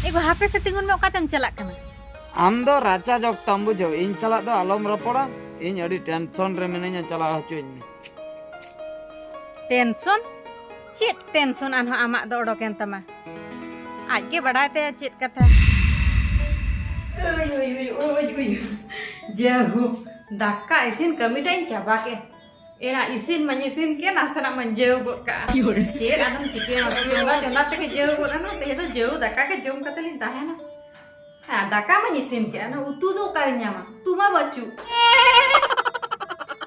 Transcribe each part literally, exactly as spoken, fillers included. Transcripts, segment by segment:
ᱮ ᱜᱚ, ᱦᱟᱯᱮ ᱥᱮ, ᱛᱤᱸᱜᱩᱱ ᱢᱮ, ᱚᱠᱟ ᱪᱚᱢ ᱪᱟᱞᱟᱜ ᱠᱟᱱᱟ? ᱟᱢ ᱫᱚ ᱨᱟᱪᱟ ᱡᱚᱜ ᱛᱟᱢ, ᱵᱩᱡᱷᱟᱹᱣ, ᱤᱧ ᱥᱟᱞᱟᱜ ᱫᱚ ᱟᱞᱚᱢ ᱨᱚᱯᱚᱲᱟ᱾ ᱤᱧ ᱟᱹᱰᱤ ᱴᱮᱱᱥᱚᱱ ᱨᱮ ᱢᱤᱱᱟᱹᱧᱟ, ᱪᱟᱞᱟᱣ ᱦᱚᱪᱚᱧ ᱢᱮ᱾ ᱴᱮᱱᱥᱚᱱ? ᱪᱮᱫ ᱴᱮᱱᱥᱚᱱ ᱟᱨᱦᱚᱸ ᱟᱢᱟᱜ ᱫᱚ ᱚᱰᱚᱠᱮᱱ ᱛᱟᱢᱟ? ᱟᱡ ᱜᱮ ᱵᱟᱰᱟᱭ ᱛᱟᱭᱟ ᱪᱮᱫ ᱠᱟᱛᱷᱟ᱾ ᱩᱭ, ᱩᱭ, ᱩᱭ, ᱩᱭ, ᱩᱭ, ᱩᱭ᱾ ᱡᱟᱹᱦᱩ, ᱫᱟᱠᱟ ᱤᱥᱤᱱ ᱠᱟᱹᱢᱤ ᱴᱟᱜ ᱤᱧ ᱪᱟᱵᱟ ᱠᱮᱫ᱾ ᱮᱱᱟ ᱤᱥᱤᱱ ᱢᱟᱧ ᱤᱥᱤᱱ ᱠᱮᱫ, ᱱᱟᱥᱮᱱᱟᱜ ᱢᱟᱧ ᱡᱟᱹᱣ ᱜᱚᱫ ᱠᱟᱜᱼᱟ᱾ ᱪᱮᱫ ᱟᱫᱚᱢ ᱪᱤᱠᱟᱹᱭᱟ, ᱢᱟᱥᱮ ᱪᱚᱸᱫᱟ ᱪᱚᱸᱫᱟ ᱛᱮᱜᱮ ᱡᱟᱹᱣ ᱜᱚᱫ ᱮᱱᱟ᱾ ᱛᱮᱦᱮᱧ ᱫᱚ ᱡᱟᱹᱣ ᱫᱟᱠᱟ ᱜᱮ ᱡᱚᱢ ᱠᱟᱛᱮ ᱞᱤᱧ ᱛᱟᱦᱮᱱᱟ᱾ ᱦᱮᱸ, ᱫᱟᱠᱟ ᱢᱟᱧ ᱤᱥᱤᱱ ᱠᱮᱫᱼᱟ, ᱚᱱᱟ ᱩᱛᱩ ᱫᱚ ᱚᱠᱟᱨᱮᱧ ᱧᱟᱢᱟ? ᱩᱛᱩ ᱢᱟ ᱵᱟᱹᱪᱩᱜ᱾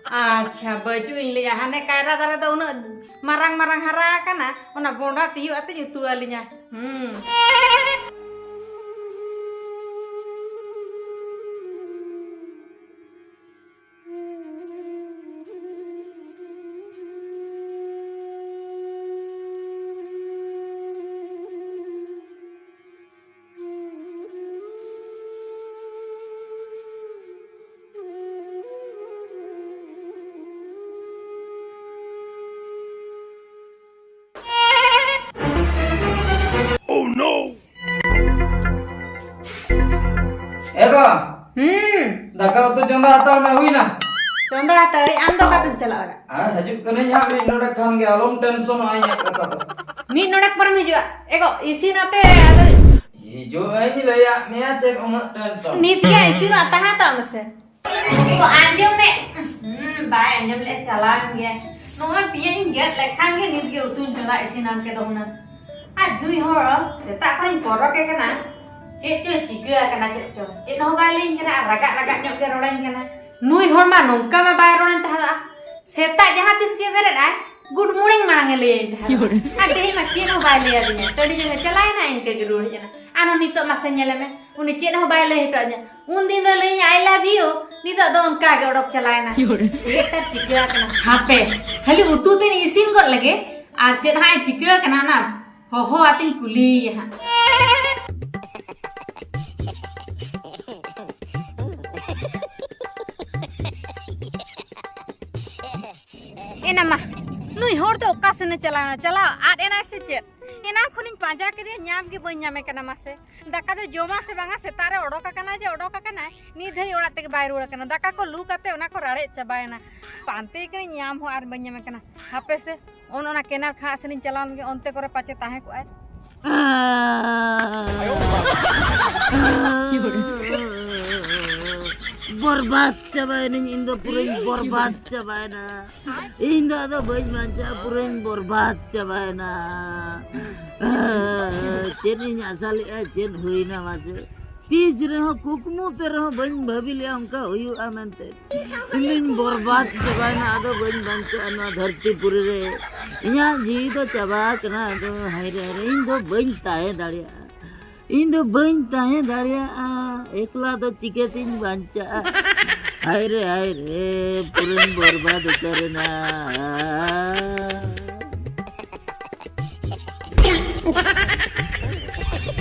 ᱟᱪᱪᱷᱟ, ᱵᱟᱹᱪᱩᱜ ᱤᱧ ᱞᱟᱹᱭᱟ, ᱦᱟᱱᱮ ᱠᱟᱭᱨᱟ ᱫᱟᱨᱮ ᱫᱚ ᱩᱱᱟᱹᱜ ᱢᱟᱨᱟᱝ ᱢᱟᱨᱟᱝ ᱦᱟᱨᱟ ᱟᱠᱟᱱᱟ, ᱚᱱᱟ ᱜᱚᱸᱰᱟ ᱛᱤᱭᱳᱜ ᱟᱛᱮᱧ ᱩᱛᱩ ᱟᱹᱞᱤᱧᱟ᱾ ᱦᱩᱸ᱾ Oh no! ᱮ ᱜᱚ! ᱦᱩᱸ᱾ ᱫᱟᱠᱟ ᱩᱛᱩ ᱪᱚᱸᱫᱟ ᱦᱟᱛᱟᱲ ᱢᱮ, ᱦᱩᱭᱱᱟ? ᱪᱚᱸᱫᱟ ᱦᱟᱛᱟᱲ, ᱟᱢ ᱫᱚ ᱚᱠᱟ ᱛᱮᱢ ᱪᱟᱞᱟᱜ ᱞᱟᱜᱟ? ᱟᱨ ᱦᱤᱡᱩᱜ ᱠᱟᱹᱱᱟᱹᱧ ᱦᱟᱸᱜ ᱢᱤᱫ ᱰᱚᱸᱰᱮᱠ ᱠᱷᱟᱱ ᱜᱮ, ᱟᱞᱚᱢ ᱴᱮᱱᱥᱚᱱᱚᱜᱼᱟ ᱤᱧᱟᱹᱜ ᱠᱟᱛᱷᱟ ᱫᱚ᱾ ᱢᱤᱫ ᱰᱚᱸᱰᱮᱠ ᱯᱚᱨᱮᱢ ᱦᱤᱡᱩᱜᱼᱟ? ᱮ ᱜᱚ, ᱤᱥᱤᱱ ᱟᱛᱮ ᱟᱫᱚ ᱦᱤᱡᱩᱜ ᱟᱹᱧ ᱞᱟᱹᱭᱟᱫ ᱢᱮᱭᱟ, ᱪᱮᱫ ᱩᱱᱟᱹᱜ ᱴᱮᱱᱥᱚᱱ? ᱱᱤᱛ ᱜᱮ ᱤᱥᱤᱱᱚᱜᱼᱟ, ᱛᱟᱦᱮᱸ ᱦᱟᱛᱟᱲ ᱢᱮᱥᱮ᱾ ᱮ ᱜᱚ, ᱟᱸᱡᱚᱢ ᱢᱮ᱾ ᱦᱩᱸ, ᱵᱟᱭ ᱟᱸᱡᱚᱢ ᱞᱮᱫ, ᱪᱟᱞᱟᱣᱮᱱ ᱜᱮ᱾ ᱱᱚᱜᱼᱚᱭ ᱯᱮᱸᱭᱟᱡᱽ ᱤᱧ ᱜᱮᱫ ᱞᱮᱠᱷᱟᱱ ᱜᱮ ᱱᱤᱛ ᱜᱮ ᱩᱛᱩᱧ ᱪᱚᱸᱫᱟ ᱤᱥᱤᱱᱟᱢ ᱠᱮᱫᱚ ᱦᱩᱱᱟᱹᱝ᱾ ᱟᱨ ᱱᱩᱭ ᱦᱚᱲ ᱥᱮᱛᱟᱜ ᱠᱷᱚᱱᱤᱧ ᱯᱚᱨᱚᱠᱮ ᱠᱟᱱᱟ, ᱪᱮᱫ ᱪᱚᱭ ᱪᱤᱠᱟᱹ ᱟᱠᱟᱱᱟ ᱪᱮᱫ ᱪᱚ, ᱪᱮᱫ ᱦᱚᱸ ᱵᱟᱭ ᱞᱟᱹᱭᱟᱹᱧ ᱠᱟᱱᱟ ᱟᱨ ᱨᱟᱜᱟᱜ ᱨᱟᱜᱟᱜ ᱧᱚᱜ ᱜᱮ ᱨᱚᱲᱟᱹᱧ ᱠᱟᱱᱟ᱾ ᱱᱩᱭ ᱦᱚᱲ ᱢᱟ ᱱᱚᱝᱠᱟ ᱢᱟ ᱵᱟᱭ ᱨᱚᱲᱟᱹᱧ ᱛᱟᱦᱮᱸᱫᱼᱟ, ᱥᱮᱛᱟᱜ ᱡᱟᱦᱟᱸ ᱛᱤᱥ ᱜᱮ ᱵᱮᱨᱮᱫ ᱟᱭ, ᱜᱩᱰ ᱢᱚᱨᱱᱤᱝ ᱢᱟᱲᱟᱝ ᱮ ᱞᱟᱹᱭᱟᱹᱧ ᱛᱟᱦᱮᱸᱫᱼᱟ᱾ ᱟᱨ ᱛᱮᱦᱮᱧ ᱢᱟ ᱪᱮᱫ ᱦᱚᱸ ᱵᱟᱭ ᱞᱟᱹᱭ ᱟᱹᱫᱤᱧᱟ, ᱴᱟᱺᱰᱤ ᱡᱚᱝ ᱮ ᱪᱟᱞᱟᱣᱮᱱᱟ, ᱤᱱᱠᱟᱹ ᱜᱮ ᱨᱩᱣᱟᱹᱲ ᱦᱮᱡ ᱮᱱᱟ᱾ ᱟᱨᱦᱚᱸ ᱱᱤᱛᱚᱜ ᱢᱟᱥᱮ ᱧᱮᱞᱮ ᱢᱮ, ᱩᱱᱤ ᱪᱮᱫ ᱦᱚᱸ ᱵᱟᱭ ᱞᱟᱹᱭ ᱦᱚᱴᱚ ᱟᱹᱫᱤᱧᱟ᱾ ᱩᱱ ᱫᱤᱱ ᱫᱚ ᱞᱟᱹᱭᱟᱹᱧᱟ, "I love you", ᱱᱤᱛᱚᱜ ᱫᱚ ᱚᱱᱠᱟ ᱜᱮ ᱚᱰᱚᱠ ᱪᱟᱞᱟᱣᱮᱱᱟ᱾ ᱪᱮᱫ ᱛᱟᱨ ᱪᱤᱠᱟᱹ ᱟᱠᱟᱱᱟ? ᱦᱟᱯᱮ, ᱠᱷᱟᱹᱞᱤ ᱩᱛᱩ ᱛᱮᱫ ᱤᱥᱤᱱ ᱜᱚᱫ ᱞᱮᱜᱮ, ᱟᱨ ᱪᱮᱫ ᱦᱟᱸᱜ ᱮ ᱪᱤᱠᱟᱹ ᱟᱠᱟᱱᱟ ᱚᱱᱟ ᱦᱚᱦᱚ ᱟᱛᱮᱧ ᱠᱩᱞᱤᱭᱮᱭᱟ ᱦᱟᱸᱜ᱾ ᱮᱱᱟ ᱢᱟ, ᱱᱩᱭ ᱦᱚᱲ ᱫᱚ ᱚᱠᱟ ᱥᱮᱱᱮ ᱪᱟᱞᱟᱣᱮᱱᱟ? ᱪᱟᱞᱟᱣ ᱟᱫ ᱮᱱᱟᱭ ᱥᱮ ᱪᱮᱫ? ᱮᱱᱟᱝ ᱠᱷᱚᱱᱤᱧ ᱯᱟᱸᱡᱟ ᱠᱮᱫᱮᱭᱟ, ᱧᱟᱢ ᱜᱮ ᱵᱟᱹᱧ ᱧᱟᱢᱮ ᱠᱟᱱᱟ᱾ ᱢᱟᱥᱮ, ᱫᱟᱠᱟ ᱫᱚ ᱡᱚᱢᱟ ᱥᱮ ᱵᱟᱝᱟ? ᱥᱮᱛᱟᱜ ᱨᱮ ᱚᱰᱚᱠ ᱟᱠᱟᱱᱟ ᱡᱮ ᱚᱰᱚᱠ ᱟᱠᱟᱱᱟᱭ, ᱱᱤᱛ ᱫᱷᱟᱹᱵᱤᱡ ᱚᱲᱟᱜ ᱛᱮᱜᱮ ᱵᱟᱭ ᱨᱩᱣᱟᱹᱲ ᱠᱟᱱᱟ᱾ ᱫᱟᱠᱟ ᱠᱚ ᱞᱩ ᱠᱟᱛᱮ ᱚᱱᱟ ᱠᱚ ᱨᱟᱲᱮᱡ ᱪᱟᱵᱟᱭᱮᱱᱟ᱾ ᱯᱟᱱᱛᱮ ᱠᱟᱹᱱᱟᱹᱧ, ᱧᱟᱢ ᱦᱚᱸ ᱟᱨ ᱵᱟᱹᱧ ᱧᱟᱢᱮ ᱠᱟᱱᱟ᱾ ᱦᱟᱯᱮ ᱥᱮ, ᱚᱱ ᱚᱱᱟ ᱠᱮᱱᱟᱞ ᱠᱷᱟᱜ ᱥᱮᱱᱤᱧ ᱪᱟᱞᱟᱣ ᱞᱮᱱᱜᱮ, ᱚᱱᱛᱮ ᱠᱚᱨᱮ ᱯᱟᱪᱮ ᱛᱟᱦᱮᱸ ᱠᱚᱜᱼᱟᱭ᱾ ᱵᱚᱨᱵᱟᱫ ᱪᱟᱵᱟᱭᱮᱱᱟᱹᱧ, ᱤᱧ ᱫᱚ ᱯᱩᱨᱟᱹᱧ ᱵᱚᱨᱵᱟᱫ ᱪᱟᱵᱟᱭᱮᱱᱟ᱾ ᱤᱧ ᱫᱚ ᱟᱫᱚ ᱵᱟᱹᱧ ᱵᱟᱧᱪᱟᱜᱼᱟ, ᱯᱩᱨᱟᱹᱧ ᱵᱚᱨᱵᱟᱫ ᱪᱟᱵᱟᱭᱮᱱᱟ᱾ ᱪᱮᱫ ᱤᱧ ᱟᱥᱟ ᱞᱮᱫᱼᱟ, ᱪᱮᱫ ᱦᱩᱭᱱᱟ ᱢᱟᱥᱮ? ᱛᱤᱥ ᱨᱮᱦᱚᱸ ᱠᱩᱠᱢᱩ ᱛᱮ ᱨᱮᱦᱚᱸ ᱵᱟᱹᱧ ᱵᱷᱟᱹᱵᱤ ᱞᱮᱫᱼᱟ ᱚᱱᱠᱟ ᱦᱩᱭᱩᱜᱼᱟ ᱢᱮᱱᱛᱮ᱾ ᱤᱧ ᱫᱩᱧ ᱵᱚᱨᱵᱟᱫ ᱪᱟᱵᱟᱭᱮᱱᱟ, ᱟᱫᱚ ᱵᱟᱹᱧ ᱵᱟᱧᱪᱟᱜᱼᱟ ᱱᱚᱣᱟ ᱫᱷᱟᱹᱨᱛᱤ ᱯᱩᱨᱤ ᱨᱮ᱾ ᱤᱧᱟᱹᱜ ᱡᱤᱣᱤ ᱫᱚ ᱪᱟᱵᱟ ᱟᱠᱟᱱᱟ, ᱟᱫᱚ ᱦᱟᱭ ᱨᱮ ᱦᱟᱭ ᱨᱮ, ᱤᱧ ᱫᱚ ᱵᱟᱹᱧ ᱛᱟᱦᱮᱸ ᱫᱟᱲᱮᱭᱟᱜᱼᱟ᱾ ᱤᱧ ᱫᱚ ᱵᱟᱹᱧ ᱛᱟᱦᱮᱸ ᱫᱟᱲᱮᱭᱟᱜᱼᱟ, ᱮᱠᱞᱟ ᱫᱚ ᱪᱤᱠᱟᱹᱛᱤᱧ ᱵᱟᱧᱪᱟᱜᱼᱟ? ᱦᱟᱭ ᱨᱮ, ᱦᱟᱭ ᱨᱮ, ᱯᱩᱨᱟᱹᱧ ᱵᱚᱨᱵᱟᱫ ᱩᱛᱟᱹᱨᱮᱱᱟ᱾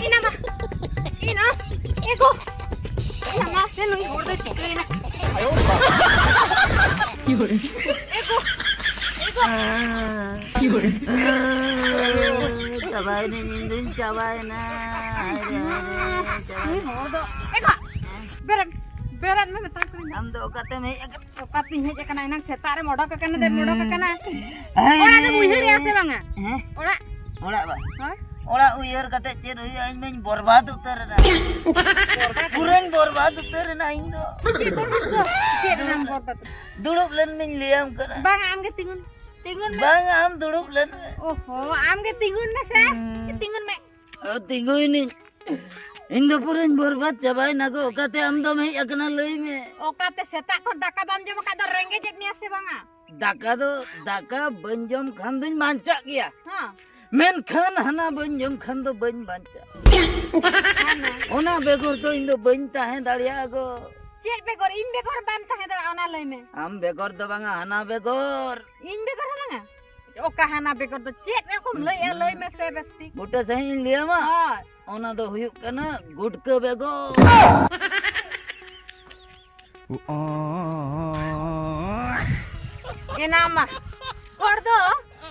ᱤᱱᱟ ᱢᱟ, ᱤᱱᱟ, ᱮ ᱜᱳ, ᱤᱱᱟ ᱢᱟ, ᱥᱮ ᱱᱩᱭ ᱦᱚᱲ ᱫᱚᱭ ᱪᱤᱠᱟᱹᱭᱮᱱᱟ? ᱮ ᱜᱳ, ᱮ ᱜᱳ᱾ ᱪᱟᱵᱟᱭᱮᱱᱟᱹᱧ, ᱤᱧ ᱫᱩᱧ ᱪᱟᱵᱟᱭᱮᱱᱟ᱾ ᱦᱟᱭ ᱨᱮ, ᱦᱟᱭ ᱨᱮ, ᱪᱟᱵᱟᱭᱮᱱᱟᱹᱧ᱾ ᱩᱱᱤ ᱦᱚᱲ ᱫᱚ, ᱮ ᱵᱟ, ᱵᱮᱨᱮᱫ, ᱵᱮᱨᱮᱫ ᱢᱮ ᱢᱮᱛᱟᱢ ᱠᱟᱹᱱᱟᱹᱧ᱾ ᱟᱢ ᱫᱚ ᱚᱠᱟᱛᱮᱢ ᱦᱮᱡ ᱟᱠᱟᱱᱟ? ᱚᱠᱟᱛᱤᱧ ᱦᱮᱡ ᱟᱠᱟᱱᱟ? ᱮᱱᱟᱝ ᱥᱮᱛᱟᱜ ᱨᱮᱢ ᱚᱰᱚᱠ ᱟᱠᱟᱱᱟ, ᱫᱮᱢ ᱚᱰᱚᱠ ᱟᱠᱟᱱᱟ᱾ ᱦᱟᱭ ᱚᱲᱟᱜ ᱨᱮᱢ ᱨᱮ᱾ ᱩᱭᱦᱟᱹᱨᱮᱜᱼᱟ ᱥᱮ ᱵᱟᱝᱟ? ᱦᱮᱸ? ᱚᱲᱟᱜ? ᱚᱲᱟᱜ ᱵᱟ? ᱦᱳᱭ? ᱚᱲᱟᱜ ᱩᱭᱦᱟᱹᱨ ᱠᱟᱛᱮ ᱪᱮᱫ ᱦᱩᱭᱩᱜᱼᱟ? ᱤᱧ ᱢᱟᱧ ᱵᱚᱨᱵᱟᱫ ᱩᱛᱟᱹᱨ ᱮᱱᱟ᱾ ᱵᱚᱨᱵᱟᱫ? ᱯᱩᱨᱟᱹᱧ ᱵᱚᱨᱵᱟᱫ ᱩᱛᱟᱹᱨ ᱮᱱᱟ ᱤᱧ ᱫᱚ᱾ ᱪᱮᱫ ᱵᱚᱨᱵᱟᱫ ᱫᱚ? ᱪᱮᱫ ᱨᱮᱱᱟᱜ ᱵᱚᱨᱵᱟᱫ? ᱫᱩᱲᱩᱵ ᱞᱮᱱ ᱢᱤᱧ ᱞᱟᱹᱭᱟᱢ ᱠᱟᱱᱟ᱾ ᱵᱟᱝ, ᱟᱢ ᱜᱮ ᱛᱤᱸᱜᱩᱱ, ᱛᱤᱸᱜᱩᱱ ᱢᱮ᱾ ᱵᱟᱝ, ᱟᱢ ᱫᱩᱲᱩᱵ ᱞᱮᱱ ᱢᱮ᱾ ᱳᱦᱳ, ᱟᱢ ᱜᱮ ᱛᱤᱸᱜᱩᱱ ᱢᱮ ᱥᱮ᱾ ᱦᱩᱸ᱾ ᱛᱤᱸᱜᱩᱱ ᱢᱮ᱾ ᱚ, ᱛᱤᱸᱜᱩᱭᱱᱟᱹᱧ᱾ ᱤᱧ ᱫᱚ ᱯᱩᱨᱟᱹᱧ ᱵᱚᱨᱵᱟᱫ ᱪᱟᱵᱟᱭᱮᱱᱟ ᱜᱚ᱾ ᱚᱠᱟᱛᱮ ᱟᱢ ᱫᱚᱢ ᱦᱮᱡ ᱟᱠᱟᱱᱟ ᱞᱟᱹᱭ ᱢᱮ? ᱚᱠᱟᱛᱮ ᱥᱮᱛᱟᱜ ᱠᱷᱚᱱ ᱫᱟᱠᱟ ᱵᱟᱢ ᱡᱚᱢ ᱟᱠᱟᱫ ᱫᱚ ᱨᱮᱸᱜᱮᱡᱮᱫ ᱢᱮᱭᱟ ᱥᱮ ᱵᱟᱝᱟ? ᱫᱟᱠᱟ ᱫᱚ, ᱫᱟᱠᱟ ᱵᱟᱹᱧ ᱡᱚᱢ ᱠᱷᱟᱱ ᱫᱚᱧ ᱵᱟᱧᱪᱟᱜ ᱜᱮᱭᱟ᱾ ᱦᱮᱸ᱾ ᱢᱮᱱᱠᱷᱟᱱ ᱦᱟᱱᱟ ᱵᱟᱹᱧ ᱡᱚᱢ ᱠᱷᱟᱱ ᱫᱚ ᱵᱟᱹᱧ ᱵᱟᱧᱪᱟᱜᱼᱟ᱾ ᱦᱟᱱᱟ᱾ ᱚᱱᱟ ᱵᱮᱜᱚᱨ ᱫᱚ ᱤᱧ ᱫᱚ ᱵᱟᱹᱧ ᱛᱟᱦᱮᱸ ᱫᱟᱲᱮᱭᱟᱜᱼᱟ ᱜᱚ᱾ ᱪᱮᱫ ᱵᱮᱜᱚᱨ? ᱤᱧ ᱵᱮᱜᱚᱨ ᱵᱟᱢ ᱛᱟᱦᱮᱸ ᱫᱟᱲᱮᱭᱟᱜᱼᱟ, ᱚᱱᱟ ᱞᱟᱹᱭ ᱢᱮ᱾ ᱟᱢ ᱵᱮᱜᱚᱨ ᱫᱚ ᱵᱟᱝᱟ, ᱦᱟᱱᱟ ᱵᱮᱜᱚᱨ᱾ ᱤᱧ ᱵᱮᱜᱚᱨ ᱦᱚᱸ ᱵᱟᱝᱟ? ᱚᱠᱟ ᱦᱟᱱᱟ ᱵᱮᱜᱚᱨ ᱫᱚ ᱪᱮᱫ ᱮᱢ ᱞᱟᱹᱭᱮᱜᱼᱟ? ᱞᱟᱹᱭ ᱢᱮᱥᱮ ᱵᱮᱥ ᱴᱷᱤᱠ᱾ ᱵᱩᱴᱟᱹ ᱥᱟᱺᱦᱤᱡ ᱤᱧ ᱞᱟᱹᱭᱟᱢᱟ? ᱦᱳᱭ᱾ ᱚᱱᱟ ᱫᱚ ᱦᱩᱭᱩᱜ ᱠᱟᱱᱟ ᱜᱩᱴᱠᱟᱹ ᱵᱮᱜᱚᱨ᱾ ᱮᱱᱟ ᱢᱟ᱾ ᱦᱚᱲ ᱫᱚ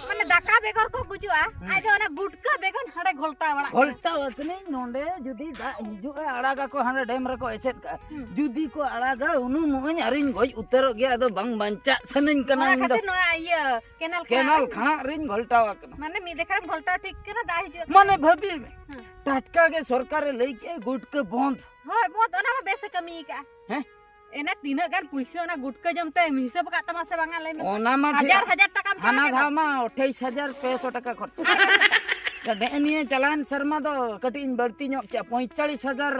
ᱢᱟᱱᱮ ᱴᱟᱠᱟ ᱵᱮᱜᱚᱨ ᱠᱚ ᱜᱩᱡᱩᱜᱼᱟ᱾ ᱦᱩᱸ᱾ ᱟᱡ ᱫᱚ ᱚᱱᱟ ᱜᱩᱴᱠᱟᱹ ᱵᱮᱜᱚᱨ ᱦᱟᱸᱰᱮ ᱜᱷᱚᱞᱴᱟᱣ ᱵᱟᱲᱟᱜ ᱠᱟᱱᱟ᱾ ᱜᱷᱚᱞᱴᱟᱣ ᱟᱹᱠᱷᱨᱤᱧ ᱱᱚᱸᱰᱮ ᱡᱩᱫᱤ ᱫᱟᱜ ᱦᱤᱡᱩᱜᱼᱟ, ᱟᱲᱟᱜᱟᱠᱚ, ᱦᱟᱸᱰᱮ ᱰᱮᱢ ᱨᱮᱠᱚ ᱮᱥᱮᱫ ᱠᱟᱜᱼᱟ᱾ ᱦᱩᱸ᱾ ᱡᱩᱫᱤ ᱠᱚ ᱟᱲᱟᱜᱟ, ᱩᱱᱩᱢᱚᱜ ᱟᱹᱧ ᱟᱨᱤᱧ ᱜᱚᱡ ᱩᱛᱟᱹᱨᱚᱜ ᱜᱮᱭᱟ, ᱟᱫᱚ ᱵᱟᱝ ᱵᱟᱧᱪᱟᱜ ᱥᱟᱱᱟᱧ ᱠᱟᱱᱟ ᱚᱱᱟ ᱤᱧ ᱫᱚ᱾ ᱠᱷᱟᱹᱛᱤᱨ ᱱᱚᱣᱟ ᱤᱭᱟᱹ ᱠᱮᱱᱟᱞ ᱠᱮᱱᱟᱞ ᱠᱷᱟᱲᱟᱝ᱾ ᱠᱷᱟᱲᱟᱝ ᱨᱤᱧ ᱜᱷᱚᱞᱴᱟᱣ ᱟᱠᱟᱱᱟ᱾ ᱢᱟᱱᱮ ᱢᱤᱫ ᱫᱮᱠᱷᱟ ᱨᱮᱢ ᱜᱷᱚᱞᱴᱟᱣ ᱴᱷᱤᱠ ᱠᱟᱱᱟ, ᱫᱟᱜ ᱦᱤᱡᱩᱜ ᱢᱟᱱᱮ ᱠᱟᱱᱟ᱾ ᱵᱷᱟᱹᱵᱤ ᱢᱮ, ᱦᱮᱸ᱾ ᱴᱟᱴᱠᱟ ᱜᱮ ᱥᱚᱨᱠᱟᱨᱮ ᱞᱟᱹᱭ ᱠᱮᱜᱼᱟ, ᱜᱩᱴᱠᱟᱹ ᱵᱚᱱᱫᱷ᱾ ᱦᱳᱭ, ᱵᱚᱱᱫᱷ, ᱚᱱᱟ ᱦᱚᱸ ᱵᱮᱥᱮ ᱠᱟᱹᱢᱤ ᱟᱠᱟᱜᱼᱟ᱾ ᱦᱮᱸ? ᱮᱱᱟ ᱛᱤᱱᱟᱹᱜ ᱜᱟᱱ ᱯᱩᱭᱥᱟᱹ ᱚᱱᱟ ᱜᱩᱴᱠᱟᱹ ᱡᱚᱢ ᱛᱮ ᱮᱢ ᱦᱤᱥᱟᱹᱵ ᱟᱠᱟᱫ ᱛᱟᱢᱟ ᱥᱮ ᱵᱟᱝᱟ, ᱞᱟᱹᱭ ᱢᱮ? ᱚᱱᱟ ᱢᱟ ᱦᱟᱡᱟᱨ ᱴᱷᱤᱠ᱾ ᱦᱟᱡᱟᱨ ᱴᱟᱠᱟᱢ ᱪᱟᱞᱟᱣ ᱦᱟᱱᱟ ᱠᱮᱫᱟ᱾ ᱫᱷᱟᱣ ᱢᱟ ᱟᱴᱷᱟᱭᱤᱥ ᱦᱟᱡᱟᱨ ᱯᱮᱥᱚ ᱴᱟᱠᱟ ᱠᱷᱚᱨᱪᱟ᱾ ᱱᱮᱜᱼᱮ ᱱᱤᱭᱟᱹ ᱪᱟᱞᱟᱣᱮᱱ ᱥᱮᱨᱢᱟ ᱫᱚ ᱠᱟᱹᱴᱤᱡ ᱤᱧ ᱵᱟᱹᱲᱛᱤ ᱧᱚᱜ ᱠᱮᱜᱼᱟ, ᱯᱚᱸᱭᱛᱟᱞᱤᱥ ᱦᱟᱡᱟᱨ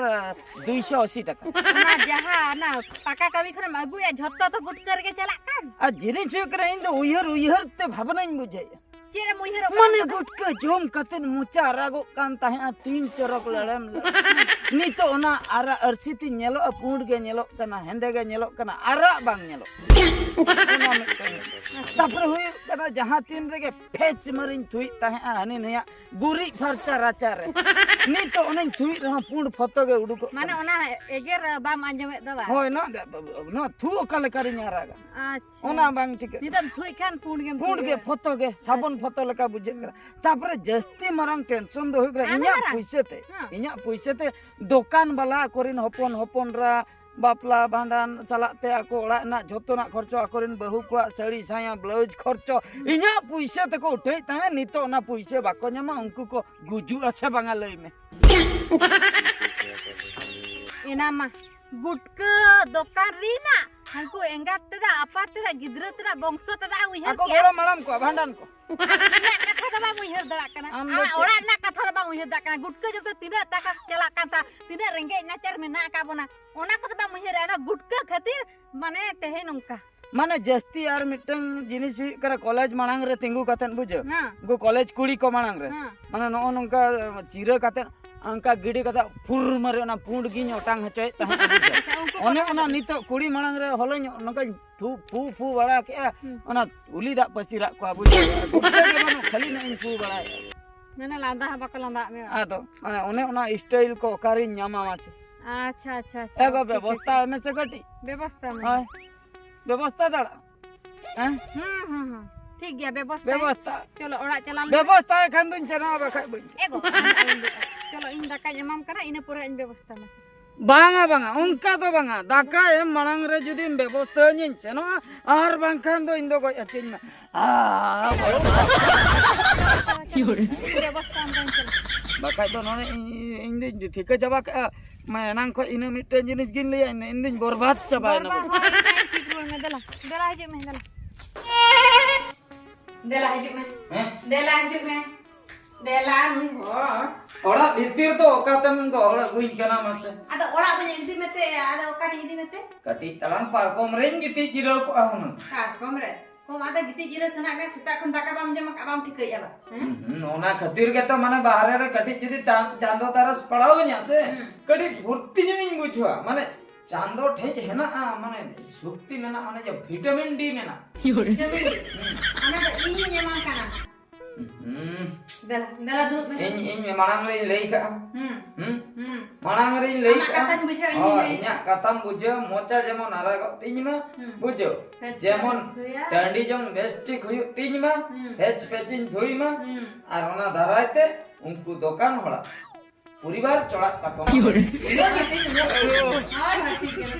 ᱫᱩᱭᱥᱚ ᱟᱥᱤ ᱴᱟᱠᱟ᱾ ᱚᱱᱟ ᱡᱟᱦᱟᱸ ᱚᱱᱟ ᱯᱟᱠᱟ ᱠᱟᱹᱢᱤ ᱠᱷᱚᱱᱮᱢ ᱟᱹᱜᱩᱭᱟ, ᱡᱷᱚᱛᱚ ᱛᱚ ᱜᱩᱴᱠᱟᱹ ᱨᱮᱜᱮ ᱪᱟᱞᱟᱜ ᱠᱟᱱ᱾ ᱟᱨ ᱡᱤᱱᱤᱥ ᱦᱩᱭᱩᱜ ᱠᱟᱱᱟ, ᱤᱧ ᱫᱚ ᱩᱭᱦᱟᱹᱨ ᱩᱭᱦᱟᱹᱨ ᱛᱮ ᱵᱷᱟᱵᱽᱱᱟᱧ ᱵᱩᱡᱷᱟᱹᱣᱮᱫᱼᱟ᱾ ᱪᱮᱫ ᱮᱢ ᱩᱭᱦᱟᱹᱨᱚᱜ ᱠᱟᱱᱟ ᱢᱟᱱᱮ ᱚᱱᱟ ᱫᱚ? ᱜᱩᱴᱠᱟᱹ ᱡᱚᱢ ᱠᱟᱛᱮ ᱢᱚᱪᱟ ᱨᱟᱜᱚᱜ ᱠᱟᱱ ᱛᱟᱦᱮᱸᱜᱼᱟ, ᱛᱤᱱ ᱪᱚᱨᱚᱠ ᱞᱮᱲᱮᱢ ᱞᱮᱲᱮᱢ᱾ ᱱᱤᱛᱚᱜ ᱚᱱᱟ ᱟᱨᱟᱜ ᱟᱹᱨᱥᱤ ᱛᱤᱧ ᱧᱮᱞᱚᱜᱼᱟ, ᱯᱩᱸᱰ ᱜᱮ ᱧᱮᱞᱚᱜ ᱠᱟᱱᱟ, ᱦᱮᱸᱫᱮ ᱜᱮ ᱧᱮᱞᱚᱜ ᱠᱟᱱᱟ, ᱟᱨᱟᱜ ᱵᱟᱝ ᱧᱮᱞᱚᱜ ᱠᱟᱱᱟ᱾ ᱚᱱᱟ ᱢᱤᱫᱴᱟᱝ᱾ ᱛᱟᱯᱚᱨᱮ ᱦᱩᱭᱩᱜ ᱠᱟᱱᱟ, ᱡᱟᱦᱟᱸ ᱛᱤᱱ ᱨᱮᱜᱮ ᱯᱷᱮᱪ ᱢᱟᱹᱨᱤᱧ ᱛᱷᱩᱭᱮᱫ ᱛᱟᱦᱮᱸᱜᱼᱟ ᱦᱟᱹᱱᱤ ᱱᱟᱹᱭᱟᱜ ᱜᱩᱨᱤᱡ ᱯᱷᱟᱨᱪᱟ ᱨᱟᱪᱟ ᱨᱮ, ᱱᱤᱛᱚᱜ ᱚᱱᱟᱧ ᱛᱷᱩᱭᱮᱫ ᱨᱮᱦᱚᱸ ᱯᱩᱸᱰ ᱯᱷᱚᱛᱚ ᱜᱮ ᱩᱰᱩᱠᱚᱜ ᱢᱟᱱᱮ ᱠᱟᱱᱟ᱾ ᱚᱱᱟ ᱮᱜᱮᱨ ᱵᱟᱢ ᱟᱸᱡᱚᱢᱮᱫ ᱫᱚ ᱵᱟᱝ? ᱦᱳᱭ, ᱱᱚᱣᱟ, ᱱᱚᱣᱟ ᱛᱷᱩ ᱚᱠᱟ ᱞᱮᱠᱟ ᱨᱤᱧ ᱟᱨᱟᱜᱟ? ᱟᱪᱪᱷᱟ᱾ ᱚᱱᱟ ᱵᱟᱝ ᱴᱷᱤᱠᱟᱹᱜ ᱱᱤᱛᱚᱜ ᱮᱢ ᱛᱷᱩᱭᱮᱫ ᱠᱷᱟᱱ ᱯᱩᱸᱰ ᱜᱮᱢ ᱯᱩᱸᱰ ᱜᱮ ᱛᱷᱩᱭᱮᱫᱼᱟ᱾ ᱯᱷᱚᱛᱚ ᱜᱮ, ᱥᱟᱵᱚᱱ ᱟᱪᱪᱷᱟ᱾ ᱯᱷᱚᱛᱚ ᱞᱮᱠᱟ ᱵᱩᱡᱷᱟᱹᱜ ᱠᱟᱱᱟ᱾ ᱛᱟᱯᱚᱨᱮ ᱡᱟᱹᱥᱛᱤ ᱢᱟᱨᱟᱝ ᱴᱮᱱᱥᱚᱱ ᱫᱚ ᱦᱩᱭᱩᱜ ᱠᱟᱱᱟ, ᱟᱨ ᱤᱧᱟᱹᱜ ᱢᱟᱨᱟᱝ? ᱯᱩᱭᱥᱟᱹ ᱛᱮ, ᱦᱮᱸ᱾ ᱤᱧᱟᱹᱜ ᱯᱩᱭᱥᱟᱹ ᱛᱮ ᱫᱚᱠᱟᱱ ᱵᱟᱞᱟ ᱟᱠᱚᱨᱮᱱ ᱦᱚᱯᱚᱱ ᱦᱚᱯᱚᱱ ᱨᱟ ᱵᱟᱯᱞᱟ ᱵᱷᱟᱸᱰᱟᱱ ᱪᱟᱞᱟᱜ ᱛᱮ ᱟᱠᱚ ᱚᱲᱟᱜ ᱨᱮᱱᱟᱜ ᱡᱷᱚᱛᱚᱱᱟᱜ ᱠᱷᱚᱨᱪᱟ, ᱟᱠᱚᱨᱮᱱ ᱵᱟᱹᱦᱩ ᱠᱚᱣᱟᱜ ᱥᱟᱹᱲᱤ ᱥᱟᱭᱟ ᱵᱞᱟᱣᱩᱡᱽ ᱠᱷᱚᱨᱪᱟ, ᱦᱩᱸ᱾ ᱤᱧᱟᱹᱜ ᱯᱩᱭᱥᱟᱹ ᱛᱮᱠᱚ ᱩᱴᱷᱟᱹᱭᱮᱫ ᱛᱟᱦᱮᱸᱫ, ᱱᱤᱛᱚᱜ ᱚᱱᱟ ᱯᱩᱭᱥᱟᱹ ᱵᱟᱠᱚ ᱧᱟᱢᱟ, ᱩᱱᱠᱩ ᱠᱚ ᱜᱩᱡᱩᱜᱼᱟ ᱥᱮ ᱵᱟᱝᱟ ᱞᱟᱹᱭ ᱢᱮ? ᱮᱱᱟ ᱢᱟ ᱜᱩᱴᱠᱟᱹ ᱫᱚᱠᱟᱱ ᱨᱮᱱᱟᱜ ᱦᱟᱹᱱᱠᱩ ᱮᱸᱜᱟᱛ ᱛᱮᱫᱟᱜ, ᱟᱯᱟᱛ ᱛᱮᱫᱟᱜ, ᱜᱤᱫᱽᱨᱟᱹ ᱛᱮᱫᱟᱜ, ᱵᱚᱝᱥᱚ ᱛᱮᱫᱟᱜ ᱮᱢ ᱩᱭᱦᱟᱹᱨ ᱟᱠᱚ ᱠᱮᱜᱼᱟ? ᱜᱚᱲᱚᱢ ᱦᱟᱲᱟᱢ ᱠᱚᱣᱟᱜ ᱵᱷᱟᱸᱰᱟᱱ ᱠᱚ᱾ ᱟᱢᱟᱜ ᱚᱲᱟᱜ ᱨᱮᱱᱟᱜ ᱠᱟᱛᱷᱟ ᱫᱚ ᱵᱟᱢ ᱩᱭᱦᱟᱹᱨ ᱫᱟᱲᱮᱭᱟᱜ ᱠᱟᱱᱟ᱾ ᱟᱢ ᱫᱚ ᱚᱲᱟᱜ ᱪᱮᱫ? ᱨᱮᱱᱟᱜ ᱠᱟᱛᱷᱟ ᱫᱚ ᱵᱟᱢ ᱩᱭᱦᱟᱹᱨ ᱫᱟᱲᱮᱭᱟᱜ ᱠᱟᱱᱟ᱾ ᱜᱩᱴᱠᱟᱹ ᱡᱚᱢ ᱛᱮ ᱛᱤᱱᱟᱹᱜ ᱴᱟᱠᱟ ᱪᱟᱞᱟᱜ ᱠᱟᱱ ᱛᱟ, ᱛᱤᱱᱟᱹᱜ ᱨᱮᱸᱜᱮᱡ ᱱᱟᱪᱟᱨ ᱢᱮᱱᱟᱜ ᱟᱠᱟᱫ ᱵᱚᱱᱟ, ᱚᱱᱟ ᱠᱚᱫᱚ ᱵᱟᱢ ᱩᱭᱦᱟᱹᱨᱟ᱾ ᱚᱱᱟ ᱜᱩᱴᱠᱟᱹ ᱠᱷᱟᱹᱛᱤᱨ ᱢᱟᱱᱮ ᱛᱮᱦᱮᱧ ᱱᱚᱝᱠᱟ᱾ ᱢᱟᱱᱮ ᱡᱟᱹᱥᱛᱤ ᱟᱨ ᱢᱤᱫᱴᱟᱝ ᱡᱤᱱᱤᱥ ᱦᱩᱭᱩᱜ ᱠᱟᱱᱟ, ᱠᱚᱞᱮᱡᱽ ᱢᱟᱲᱟᱝ ᱨᱮ ᱛᱤᱸᱜᱩ ᱠᱟᱛᱮᱫ, ᱵᱩᱡᱷᱟᱹᱣ? ᱦᱮᱸ᱾ ᱩᱱᱠᱩ ᱠᱚᱞᱮᱡᱽ ᱠᱩᱲᱤ ᱠᱚ ᱢᱟᱲᱟᱝ ᱨᱮ, ᱦᱮᱸ᱾ ᱢᱟᱱᱮ ᱱᱚᱜᱼᱚ ᱱᱚᱝᱠᱟ ᱪᱤᱨᱟᱹ ᱠᱟᱛᱮᱫ, ᱚᱱᱠᱟ ᱜᱤᱰᱤ ᱠᱟᱛᱮᱫ ᱯᱷᱩᱨ ᱢᱟᱨᱮ ᱚᱱᱟ ᱯᱩᱸᱰ ᱜᱤᱧ ᱚᱴᱟᱝ ᱦᱚᱪᱚᱭᱮᱫ ᱛᱟᱦᱮᱸᱫ, ᱵᱩᱡᱷᱟᱹᱣ? ᱟᱪᱪᱷᱟ, ᱩᱱᱠᱩ ᱠᱚ ᱚᱱᱮ ᱢᱟᱲᱟᱝ ᱚᱱᱟ ᱨᱮ᱾ ᱱᱤᱛᱚᱜ ᱠᱩᱲᱤ ᱢᱟᱲᱟᱝ ᱨᱮ ᱦᱚᱞᱚᱧ ᱱᱚᱝᱠᱟᱧ ᱛᱷᱩ, ᱯᱷᱩ, ᱯᱷᱩ ᱵᱟᱲᱟ ᱠᱮᱜᱼᱟ, ᱦᱩᱸ᱾ ᱚᱱᱟ ᱩᱞᱤ ᱫᱟᱜ ᱯᱟᱹᱥᱤᱨᱟᱜ ᱠᱚᱣᱟ, ᱵᱩᱡᱷᱟᱹᱣ? ᱜᱩᱴᱠᱟᱹ ᱜᱮ ᱵᱟᱹᱱᱩᱜ, ᱠᱷᱟᱹᱞᱤ ᱱᱟᱜ ᱤᱧ ᱯᱷᱩ ᱵᱟᱲᱟᱭᱮᱫᱼᱟ᱾ ᱢᱟᱱᱮ ᱞᱟᱸᱫᱟ ᱦᱚᱸ ᱵᱟᱠᱚ ᱞᱟᱸᱫᱟᱜ ᱢᱮᱭᱟ᱾ ᱟᱫᱚ, ᱢᱟᱱᱮ ᱚᱱᱮ ᱚᱱᱟ style ᱠᱚ ᱚᱠᱟᱨᱤᱧ ᱧᱟᱢᱟ ᱢᱟᱥᱮ? ᱟᱪᱪᱷᱟ, ᱟᱪᱪᱷᱟ, ᱟᱪᱪᱷᱟ, ᱮ ᱜᱚ, ᱴᱷᱤᱠ ᱵᱮᱵᱚᱥᱛᱟ ᱟᱪᱷᱮ᱾ ᱢᱮᱥᱮ ᱠᱟᱹᱴᱤᱡ᱾ ᱵᱮᱵᱚᱥᱛᱟ ᱢᱮ᱾ ᱦᱳᱭ, ᱵᱮᱵᱚᱥᱛᱟ ᱫᱟᱲᱮᱭᱟᱜᱼᱟ᱾ ᱦᱮᱸ? ᱦᱩᱸ, ᱦᱩᱸ, ᱦᱩᱸ᱾ ᱴᱷᱤᱠ ᱜᱮᱭᱟ, ᱵᱮᱵᱚᱥᱛᱷᱟ᱾ ᱵᱮᱵᱚᱥᱛᱷᱟ᱾ ᱪᱚᱞᱚ, ᱚᱲᱟᱜ ᱪᱟᱞᱟᱣ ᱞᱮᱱ ᱵᱮᱵᱚᱥᱛᱷᱟ ᱠᱷᱟᱱ ᱫᱩᱧ ᱥᱮᱱᱚᱜᱼᱟ, ᱵᱟᱠᱷᱟᱡ ᱵᱟᱹᱧ ᱪᱟᱞᱟᱜᱼᱟ᱾ ᱮ ᱜᱚ, ᱟᱞᱚᱢ ᱞᱟᱹᱭᱟ᱾ ᱪᱚᱞᱚ, ᱤᱧ ᱫᱟᱠᱟᱧ ᱮᱢᱟᱢ ᱠᱟᱱᱟ, ᱤᱱᱟᱹ ᱯᱚᱨᱮ ᱤᱧ ᱵᱮᱵᱚᱥᱛᱷᱟ ᱟᱢᱟ᱾ ᱵᱟᱝᱟ, ᱵᱟᱝᱟ, ᱚᱱᱠᱟ ᱫᱚ ᱵᱟᱝᱟ᱾ ᱫᱟᱠᱟ ᱮᱢ ᱢᱟᱲᱟᱝ ᱨᱮ ᱡᱩᱫᱤᱢ ᱵᱮᱵᱚᱥᱛᱷᱟ ᱟᱹᱧᱟᱹᱧ ᱥᱮᱱᱚᱜᱼᱟ, ᱟᱨ ᱵᱟᱝᱠᱷᱟᱱ ᱫᱚ ᱤᱧ ᱫᱚ ᱜᱚᱡ ᱦᱟᱹᱴᱤᱧ ᱢᱮ᱾ ᱟᱨ ᱵᱮᱵᱚᱥᱛᱷᱟ ᱟᱢ ᱠᱟᱹᱧ ᱪᱟᱞᱟᱜᱼᱟ᱾ ᱵᱟᱠᱷᱟᱡ ᱫᱚ ᱱᱚᱰᱮ ᱤᱧ, ᱤᱧ ᱫᱩᱧ ᱴᱷᱤᱠᱟᱹ ᱪᱟᱵᱟ ᱠᱟᱜᱼᱟ᱾ ᱢᱟ ᱮᱱᱟᱝ ᱠᱷᱚᱡ ᱤᱱᱟᱹ ᱢᱤᱫᱴᱮᱱ ᱡᱤᱱᱤᱥ ᱜᱤᱧ ᱞᱟᱹᱭᱟ, ᱤᱧ ᱫᱩᱧ ᱵᱚᱨᱵᱟᱫ ᱪᱟᱵᱟᱭᱮᱱᱟ ᱵᱚᱨᱵᱟᱫ ᱵᱚᱞᱮ᱾ ᱦᱳᱭ, ᱦᱳᱭ, ᱴᱷᱤᱠ ᱨᱩᱣᱟᱹᱲ ᱢᱮ, ᱫᱮᱞᱟ᱾ ᱫᱮᱞᱟ, ᱦᱤᱡᱩᱜ ᱢᱮ, ᱫᱮᱞᱟ᱾ ᱫᱮᱞᱟ, ᱦᱤᱡᱩᱜ ᱢᱮ᱾ ᱦᱮᱸ? ᱫᱮᱞᱟ, ᱦᱤᱡᱩᱜ ᱢᱮ᱾ ᱫᱮᱞᱟ, ᱱᱩᱭ ᱦᱚᱲ᱾ ᱚᱲᱟᱜ ᱵᱷᱤᱛᱤᱨ ᱫᱚ ᱚᱠᱟᱛᱮᱢ ᱜᱚᱦᱚᱲ ᱟᱹᱜᱩᱧ ᱠᱟᱱᱟ ᱢᱟᱥᱮ? ᱟᱫᱚ ᱚᱲᱟᱜ ᱵᱟᱹᱧ ᱤᱫᱤ ᱢᱮᱛᱮ, ᱟᱫᱚ ᱚᱠᱟᱨᱤᱧ ᱤᱫᱤ ᱢᱮᱛᱮ? ᱠᱟᱹᱴᱤᱡ ᱛᱟᱞᱟᱝ ᱯᱟᱨᱠᱚᱢ ᱨᱮᱧ ᱜᱤᱛᱤᱡ ᱡᱤᱨᱟᱹᱣ ᱠᱚᱜᱼᱟ ᱦᱩᱱᱟᱹᱝ᱾ ᱯᱟᱨᱠᱚᱢ ᱨᱮ? ᱠᱚᱢ ᱟᱫᱚ ᱜᱤᱛᱤᱡ ᱡᱤᱨᱟᱹᱣ ᱥᱟᱱᱟᱭᱮᱫ ᱢᱮᱭᱟ, ᱥᱮᱛᱟᱜ ᱠᱷᱚᱱ ᱫᱟᱠᱟ ᱵᱟᱢ ᱡᱚᱢ ᱟᱠᱟᱫ, ᱵᱟᱢ ᱴᱷᱤᱠᱟᱹᱭᱮᱫᱼᱟ ᱵᱟ? ᱦᱮᱸ? ᱦᱩᱸ, ᱦᱩᱸ, ᱚᱱᱟ ᱠᱷᱟᱹᱛᱤᱨ ᱜᱮᱛᱚ ᱢᱟᱱᱮ ᱵᱟᱦᱨᱮ ᱨᱮ ᱠᱟᱹᱴᱤᱡ ᱡᱩᱫᱤ ᱪᱟᱸ-, ᱪᱟᱸᱫᱚ ᱛᱟᱨᱟᱥ ᱯᱟᱲᱟᱣ ᱤᱧᱟ ᱥᱮ, ᱦᱩᱸ᱾ ᱠᱟᱹᱴᱤᱡ ᱯᱷᱩᱨᱛᱤ ᱧᱚᱜ ᱤᱧ ᱵᱩᱡᱷᱟᱹᱣᱟ᱾ ᱢᱟᱱᱮ ᱪᱟᱸᱫᱚ ᱴᱷᱮᱡ ᱦᱮᱱᱟᱜᱼᱟ, ᱢᱟᱱᱮ ᱥᱚᱠᱛᱤ ᱢᱮᱱᱟᱜᱼᱟ, ᱚᱱᱮ ᱡᱮ ᱵᱷᱤᱴᱟᱢᱤᱱ ᱰᱤ ᱢᱮᱱᱟᱜᱼᱟ᱾ ᱵᱷᱤᱴᱟᱢᱤᱱ ᱰᱤ? ᱦᱩᱸ᱾ ᱚᱱᱟ ᱫᱚ ᱤᱧᱤᱧ ᱮᱢᱟᱢ ᱠᱟᱱᱟ᱾ ᱦᱩᱸ᱾ ᱫᱮᱞᱟ, ᱫᱮᱞᱟ ᱫᱩᱲᱩᱵ ᱢᱮ᱾ ᱤᱧ, ᱤᱧ ᱢᱟᱲᱟᱝ ᱨᱤᱧ ᱞᱟᱹᱭ ᱠᱟᱜᱼᱟ᱾ ᱦᱩᱸ᱾ ᱦᱩᱸ? ᱦᱩᱸ᱾ ᱢᱟᱲᱟᱝ ᱨᱤᱧ ᱞᱟᱹᱭ ᱟᱢᱟᱜ ᱠᱟᱜᱼᱟ᱾ ᱠᱟᱛᱷᱟᱧ ᱵᱩᱡᱷᱟᱹᱣᱟ, ᱤᱧᱤᱧ ᱦᱳᱭ, ᱞᱟᱹᱭ ᱤᱧᱟᱹᱜ ᱠᱟᱛᱷᱟᱢ ᱵᱩᱡᱷᱟᱹᱣ, ᱢᱚᱪᱟ ᱡᱮᱢᱚᱱ ᱟᱨᱟᱜᱚᱜ ᱛᱤᱧ ᱢᱟ, ᱦᱩᱸ᱾ ᱵᱩᱡᱷᱟᱹᱣ? ᱯᱮᱪ ᱡᱮᱢᱚᱱ ᱯᱮᱪ ᱫᱷᱩᱭᱟ᱾ ᱴᱟᱺᱰᱤ ᱡᱚᱝ ᱵᱮᱥ ᱴᱷᱤᱠ ᱦᱩᱭᱩᱜ ᱛᱤᱧ ᱢᱟ, ᱦᱩᱸ᱾ ᱯᱮᱪ ᱯᱮᱪᱤᱧ ᱫᱷᱩᱭ ᱢᱟ, ᱦᱩᱸ᱾ ᱟᱨ ᱚᱱᱟ ᱫᱟᱨᱟᱭ ᱛᱮ ᱩᱱᱠᱩ ᱫᱚᱠᱟᱱ ᱦᱚᱲᱟᱜ ᱯᱚᱨᱤᱵᱟᱨ ᱪᱚᱲᱟᱜ ᱛᱟᱠᱚ ᱢᱟ᱾ ᱤᱱᱟᱹ ᱜᱮᱛᱤᱧ ᱤᱧᱟᱹᱜ ᱠᱩᱠᱢᱩ᱾ ᱦᱳᱭ, ᱦᱳᱭ, ᱴᱷᱤᱠ ᱜᱮᱭᱟ᱾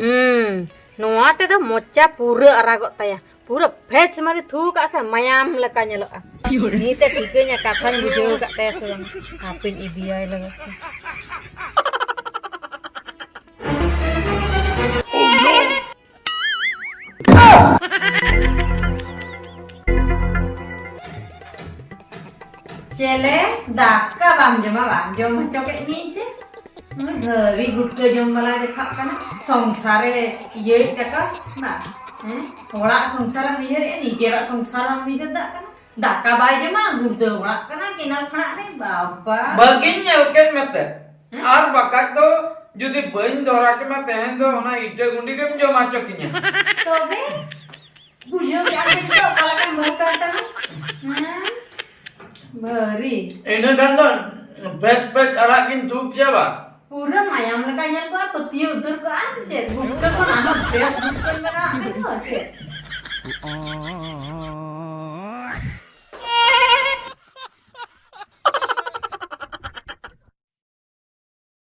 ᱦᱩᱸ, ᱱᱚᱣᱟ ᱛᱮᱫᱚ ᱢᱚᱪᱟ ᱯᱩᱨᱟᱹ ᱟᱨᱟᱜᱚᱜ ᱛᱟᱭᱟ, ᱯᱩᱨᱟᱹ ᱯᱷᱮᱪ ᱢᱟᱨᱮ ᱛᱷᱩ ᱠᱟᱜᱼᱟ ᱥᱮ, ᱢᱟᱭᱟᱢ ᱞᱮᱠᱟ ᱧᱮᱞᱚᱜᱼᱟ᱾ ᱱᱤᱛᱮ ᱴᱷᱤᱠᱟᱹᱧᱟ ᱠᱟᱛᱷᱟᱧ ᱵᱩᱡᱷᱟᱹᱣ ᱟᱠᱟᱫ ᱛᱟᱭᱟ ᱥᱮ ᱵᱟᱝ, ᱦᱟᱯᱮᱧ ᱤᱫᱤᱭᱟᱭ ᱞᱮᱜᱮ ᱥᱮ᱾ ᱪᱮᱞᱮ, ᱫᱟᱠᱟ ᱵᱟᱢ ᱡᱚᱢᱟ? ᱵᱟᱝ ᱡᱚᱢ ᱦᱚᱪᱚ ᱠᱮᱫ ᱢᱮᱭᱟᱹᱧ ᱥᱮ? ᱱᱩᱭ ᱫᱷᱟᱹᱨᱤ ᱜᱩᱴᱠᱟᱹ ᱡᱚᱢ ᱵᱟᱞᱟᱭ ᱫᱮᱠᱷᱟᱜ ᱠᱟᱱᱟ᱾ ᱥᱚᱝᱥᱟᱨᱮ ᱤᱭᱟᱹᱭᱮᱫ ᱛᱟᱠᱚ, ᱵᱟᱝ? ᱦᱮᱸ? ᱦᱚᱲᱟᱜ ᱥᱚᱝᱥᱟᱨᱮᱢ ᱩᱭᱦᱟᱹᱨᱮᱫᱼᱟ, ᱱᱤᱡᱮᱨᱟᱜ ᱥᱚᱝᱥᱟᱨ ᱵᱟᱢ ᱩᱭᱦᱟᱹᱨ ᱫᱟᱜ ᱠᱟᱱᱟ᱾ ᱫᱟᱠᱟ ᱵᱟᱭ ᱡᱚᱢᱟ, ᱜᱩᱲᱫᱟᱹᱣ ᱵᱟᱲᱟᱜ ᱠᱟᱱᱟ ᱠᱮᱱᱟᱞ ᱠᱷᱚᱱᱟᱜ ᱨᱮ, ᱵᱟᱵᱟ᱾ ᱵᱟᱹᱜᱤᱧ ᱧᱮᱞ ᱠᱮᱫ ᱢᱮᱛᱮ᱾ ᱦᱮᱸ? ᱟᱨ ᱵᱟᱠᱷᱟᱡ ᱫᱚ ᱡᱩᱫᱤ ᱵᱟᱹᱧ ᱫᱷᱚᱨᱟ ᱠᱮᱢᱟ, ᱛᱮᱦᱮᱧ ᱫᱚ ᱚᱱᱟ ᱤᱴᱟᱹ ᱜᱩᱸᱰᱤ ᱜᱮᱢ ᱡᱚᱢ ᱦᱚᱪᱚ ᱠᱤᱧᱟ᱾ ᱛᱚᱵᱮ? ᱵᱩᱡᱷᱟᱹᱣ ᱠᱮᱜᱼᱟ ᱯᱮ ᱱᱤᱛᱚᱜ ᱚᱠᱟ ᱞᱮᱠᱟᱱ ᱵᱟᱹᱦᱩ ᱠᱟᱱ ᱛᱟᱢᱟ? ᱦᱮᱸ? ᱵᱷᱟᱹᱨᱤ᱾ ᱤᱱᱟᱹ ᱠᱷᱟᱱ ᱫᱚ ᱯᱮᱪ ᱯᱮᱪ ᱟᱨᱟᱜ ᱜᱤᱧ ᱛᱩᱫ ᱠᱮᱭᱟ ᱵᱟ᱾ ᱯᱩᱨᱟᱹ ᱢᱟᱭᱟᱢ ᱞᱮᱠᱟ ᱧᱮᱞ ᱠᱚᱜᱼᱟ, ᱯᱟᱹᱛᱭᱟᱹᱣ ᱩᱛᱟᱹᱨ ᱠᱚᱜᱼᱟ᱾ ᱪᱮᱫ ᱜᱩᱴᱠᱟᱹ ᱠᱷᱚᱱ ᱟᱨᱦᱚᱸ ᱵᱮᱥ ᱜᱩᱴᱠᱟᱹ ᱢᱮᱱᱟᱜᱼᱟ ᱟᱯᱮ ᱫᱚ ᱪᱮᱫ?